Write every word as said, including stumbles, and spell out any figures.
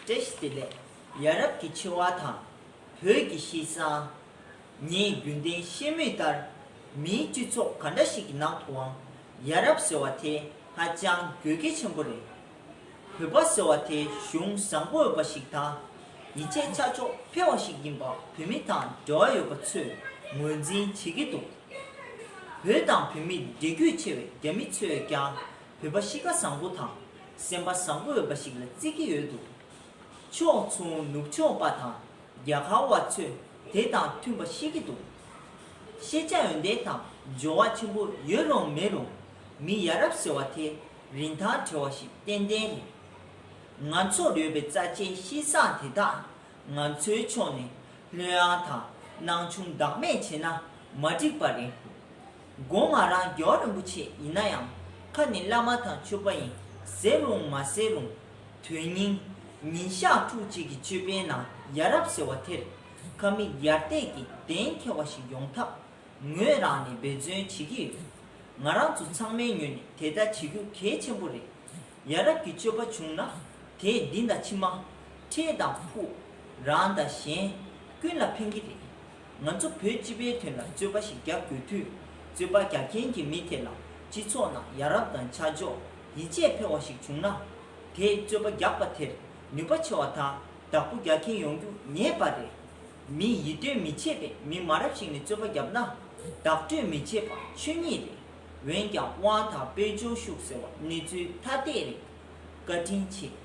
བཀྲ་ཤིས་བདེ་ལེགས། ཡ་རབས་ཀྱི་ཆེ་བ་དང་། བོད་ཀྱི་གཤིས་བཟང་། ངས་རྒྱུན་ལྡན་ཤེས་མུས་ལྟར། མིའི་སྤྱི་ཚོགས་ག་འདྲ་ཞིག་གི་ནང་དུའང་། ཡ་རབས་ཟེར་བ་དེ་ཧ་ཅང་དགོས་གལ་ཆེན་པོ་རེད། བོད་པ་ཟེར་བ་དེ་གཞུང་བཟང་པོ་ཡོད་པ་ཞིག་དང་། ཡིད་ཆེས་ཆ་འཇོག་འཕེར་བ་ཞིག་ཡིན་པ་བོད་མི་དང་འབྲེལ་བ་ཡོད་པ་ཚོས་ངོས་འཛིན་བྱེད་ཀྱི་འདུག་བོད་དང་བོད་མིར་འབྲེལ་རྒྱུས་ཆེ་བའི་རྒྱ་མི་ཚོས་ཀྱང་བོད་པ་གཤིས་ཀ་བཟང་པོ་དང་སེམས་པ་བཟང་པོ་ཡོད་པ་ཞིག་ལ་བརྩི་གི་ཡོད་འདུག་ཕྱོགས་མཚུངས་ནུབ་ཕྱོགས་པ་དང་རྒྱ་གར་བ་ཚོས་དེ་དང་མཐུན་པ་ཤེས་ཀྱི་འདུག་ཤེས་བྱ་ཡོན་ཏན་དང་འབྱོར་བ་ཆེན་པོ་ཡོད་རུང་མེད་རུང་མི་ཡ་རབས་ཟེར་བ་དེ་རིན་ཐང་བྲལ་བ་ཞིག་ཏན་ཏན་རེད། ང་ཚོར་ཡོད་པའི་རྩ་ཆེའི་གཤིས་བཟང་དེ་དག་ང་ཚོའི་ཕྱོགས་ནས་ལྷོད་ཡངས་དང་སྣང་ཆུང་བདག་མེད་བྱས་ན་མ་འགྲིག་པ་རེད། མགོ་ང་རང་རྒྱལ་བ་རིན་པོ་ཆེ་ཡིན་ན་ཡང་ཁ་ནས་བླ་མ་དང་ཆོས་པ་ཡིན་ཟེར་རུང་མ་ཟེར་རུང་དོན་སྙིང་ཉིན་ཞག་ཕྲུགས་གཅིག་གི་ཅོད་པན་ནང་ཡ་རབས་ཟེར་བ་དེར་ཁ་མིག་ཡར་བལྟས་ཀྱིས་གདེང་འཁེལ་བ་ཞིག་ཡོང་ཐབས་ངོས་རང་ནས་འབད་བརྩོན་བྱེད་ཀྱི་ཡོད། ང་རང་ཚོ་ཚང་མའི་ངོས་ནས་དེ་ལྟར་བྱེད་རྒྱུ་གལ་ཆེན་པོ་རེད། ཡ་རབས་ཀྱི་སྤྱོད་པ་བྱུང་ན་དེས་འདི་དང་ཕྱི་མ། འཕྲལ་དང་ཕུགས། རང་དང་གཞན། ཀུན་ལ་ཕན་གྱི་རེད། ང་ཚོ་བོད་སྤྱི་པའི་དོན་ལ་རྩོད་པ་ཞིག་རྒྱག་དགོས་དུས་རྩོད་པ་རྒྱག་མཁན་གྱི་མི་དེ་ལ་སྤྱི་ཚོགས་ནང་ཡ་རབས་དང་ཆ་འཇོག་ཡིད་ཆེས་འཕེར་བ་ཞིག་བྱུང་ན། དེས་རྩོད་པ་རྒྱག་པ་དེར་ནུས་པ་ཆེ་བ་དང་བདག་པོ་རྒྱག་མཁན་ཡོང་རྒྱུ་ངེས་པ་རེད། མི་ཡིད་རྟོན་མི་བྱེད་པའི་མི་མ་རབས་ཤིག་ནས་རྩོད་པ་བརྒྱབ་ན་བདག་སྤྲོད་མི་བྱེད་པ་ཆོས་ཉིད་རེད། འོན་ཀྱང་དབང་དང་དཔལ་འབྱོར་ཤུགས་ཟེར་བ་གནས་ཚུལ་ཐ་དད་རེད། བཀའ་དྲིན་ཆེ།